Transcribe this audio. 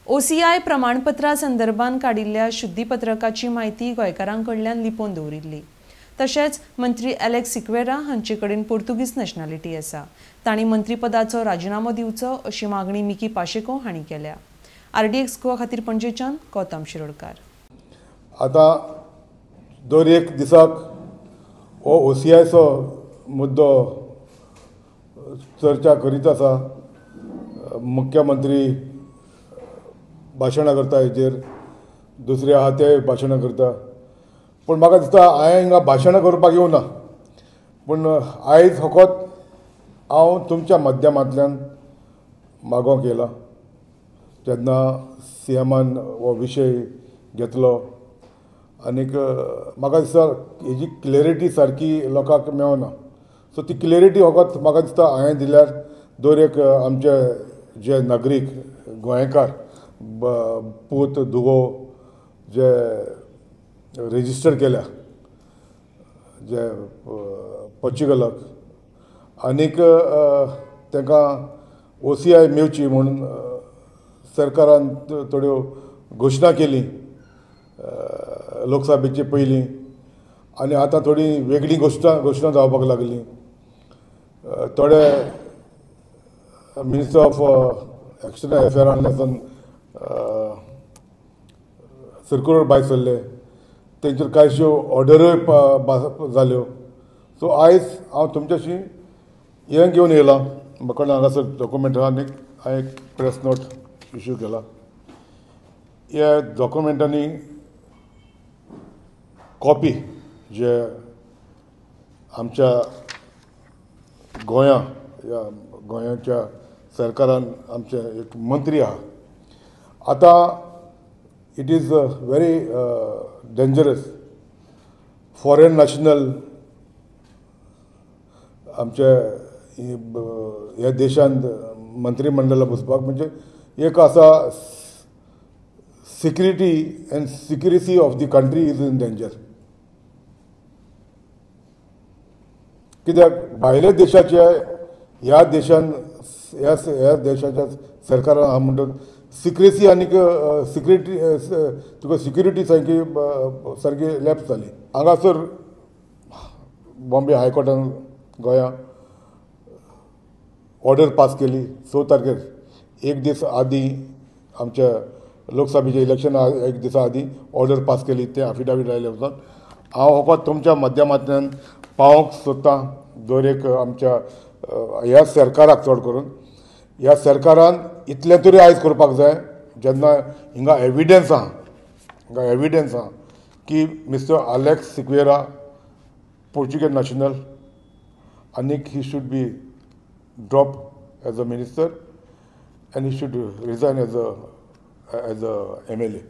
OCI प्रमाणपत्रा संदर्भात काडिल्ल्या शुद्धीपत्रकाची म्हायती गोंयकारां कडल्यान लिपोवन दवरिल्ली. तशेंच मंत्री एलेक्स सिक्वेरा हांचे कडेन पोर्तुगीज नॅशनॅलिटी आसा. तांणी मंत्रीपदाचो राजिनामो दिवचो अशी मागणी मिकी पाशेको हांणी केल्या. आरडीएक्स गोवा खातीर पणजेच्यान गौतम शिरोडकार. आतां दर एक दिसाक हो ओसीआयचो मुद्दो चर्चा करीत आसा. मुख्यमंत्री भाशणां करता हेजेर, दुसरे आहा ते भाशणां करता. पूण म्हाका दिसता हांवें हिंगा भाशणां करपाक येवना, पूण आयज फकत हांव तुमच्या माध्यमांतल्यान मागोवंक येयलां. जेन्ना सी एमान हो विशय घेतलो आनीक म्हाका दिसता हेजी क्लॅरिटी सारकी लोकांक मेळना. सो ती क्लॅरिटी फकत म्हाका दिसता हांवें दिल्यार दर एक आमचे जे नागरीक गोंयकार पूत दुगो जे रेजिस्टर केल्या जे पोर्चुगलाक आनीक तांकां ओसीआय मेळची म्हणून सरकारान थोड्यो घोशणा केली लोकसभेचे पयलीं, आनी आतां थोडी वेगळी घोशणा जावपाक लागली. थोडे मिनिस्टर ऑफ एक्सटर्नल अफेअरान सर्कुलर भायर सरले, तेंचेर कांयश्यो ऑर्डरूय जाल्यो. सो आयज हांव तुमच्याशी हें घेवन येयलां. म्हाका हांगासर डॉक्युमेंट आहा आनी हांवें एक प्रेस नोट इश्यू केला. ह्या डॉक्युमेंटांनी कॉपी जे आमच्या गोंया ह्या गोंयाच्या सरकारान आमचे एक मंत्री आहा. आतां it is very dangerous foreign national आमच्या ह्या देशांत मंत्रीमंडळां बसपाक म्हणजे एक आसा security and secrecy of the country is in danger. कित्याक भायल्या देशाच्या ह्या देशान ह्या देशाच्या सरकारान आहा म्हणटा सिक्रेसी आनीक सिक्युरिटी तुका सिक्युरिटी सारकी सारकी लॅप्स जाली. हांगासर बॉम्बे हायकोर्टान गोंया ऑर्डर पास केली 6 तारखेर, एक दीस आदीं आमच्या लोकसभेचें इलेक्शन एक दिसा आदीं ऑर्डर पास केली. तें अफिडावीट आयलें वचून हांव फकत तुमच्या माध्यमांतल्यान पावोवंक सोदतां दर एक आमच्या ह्या सरकाराक, चड करून ह्या सरकारान इतलें तरी आयज करपाक जाय. जेन्ना हिंगा एविडन्स आहा, हिंगा एविडन्स आहा की mister Alex Sequeira Portuguese national आनीक he should be drop as a minister and he should resign as a MLA.